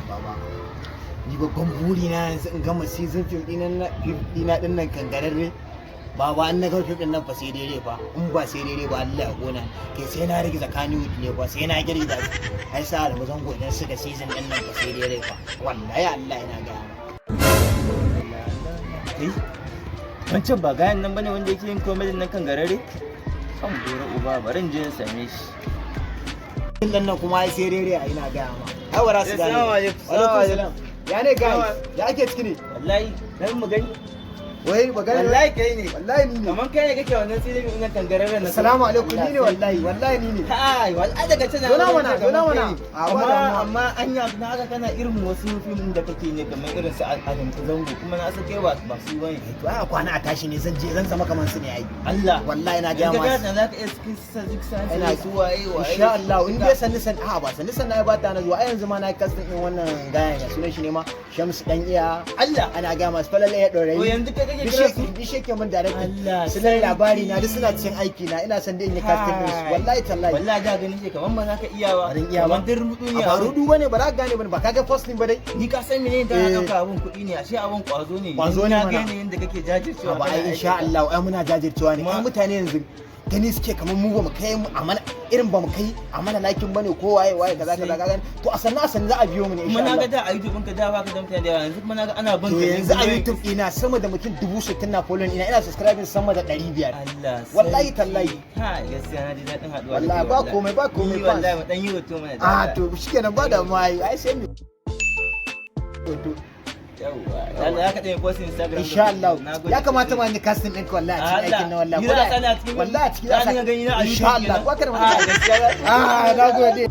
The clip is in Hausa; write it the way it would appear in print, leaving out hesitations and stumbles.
Baba, ni babban buri na yanzu in gama season film ɗina na film ɗina ɗin nan, Kangararre. Baba, an na gama film ɗin nan fa, sai dai fa in ba sai dai ba, Allah ya kona kai. Sai na rage tsakanin ne fa, sai na girgiza su. Ai sa da zango idan suka season ɗin nan fa, sai dai fa, wallahi Allah ina gaya ma. Kai, wancan ba gayan nan bane wanda yake yin comedy nan, Kangarare? Kan gora uba, bari in je in same shi. Film ɗin nan kuma ai sai dai, ai ina gaya ma, ai wara su gane. Assalamu alaikum. Wa alaikum salam. Ya ne guys, ya ake ciki ne? Wallahi dan mu gani. Wai magana. Wallahi kai ne. Wallahi ni ne. Kaman kai ne kake wannan silibin nan, Kangararren nan. Assalamu alaikum, ni ne wallahi, wallahi ni ne. Kai, wallahi daga can. Zo na mana, zo na mana. A, ba Amma damuwa. amma anya na ga kana irin wasu fim da kake ne kamar irin su Adam Zango, kuma na san kai ba su bane. To ai a kwana a tashi ne zan je zan zama kamar su ne ai. Allah. Wallahi na gaya Yanzu ma. ka za ka iya cikin sa Ina su waye waye. Insha Allah, in dai sanni san a ba sanni sanni ai ba ta na zuwa. Ai yanzu ma na casting din wannan gayan, ya sunan shi ne ma, Shamsu dan iya. Allah. Ana ga masu falala ya dorayi. To yanzu kai kake kira su? Bishe ke mun directing. Allah. Suna labari na duk suna cikin aiki na. Ina son dai in yi casting din su, wallahi tallahi. Wallahi da ganin shi kaman ba za ka iya ba. Ba zan iya ba. Kaman duk rudu ne A ba abun. Rudu bane, ba za ka gane bane ba, ka ga first ba dai. Ni ka san menene da na dauka abun kuɗi ne, ashe abun kwazo ne. Kwazo ne Na mana. ga yanayin da kake jajircewa Ba ai kana insha aiki. Allah, ai muna jajircewa ne. Ai mutane yanzu gani suke kamar mu ba mu kai mu amana, irin ba mu kai amana lakin bane ko waye waye, kaza kaza, ka gani. To a sannan a sannan za a biyo mu ne Kuma insha na ga Allah. da a YouTube ɗinka da baka da mutane da yawa, yanzu kuma na ga ana bin To ka ne yanzu a miliyoyin. YouTube ina sama da mutum 60,000 na following ina, ina subscribing sama da 500. Allah. Wallahi Sarki. tallahi. Kai, gaskiya na ji daɗin haɗuwa da Wallahi kai. ba komai, ba komai, Ni fans. wallahi mu dan yi hoto mana da A Allah. to shikenan, ba da mai, ai sai mu hoto. Yawwa. Allah ya kaɗa mai post Instagram. Insha Allah. Na gode. Ya kamata ma ni casting ɗinka wallahi a cikin Allah. aikin na wallahi. Ni za a sani a cikin Wallahi a cikin za a dinga gani na a Insha YouTube Allah kenan. ba ka da Ah, gaskiya. Ah, na gode.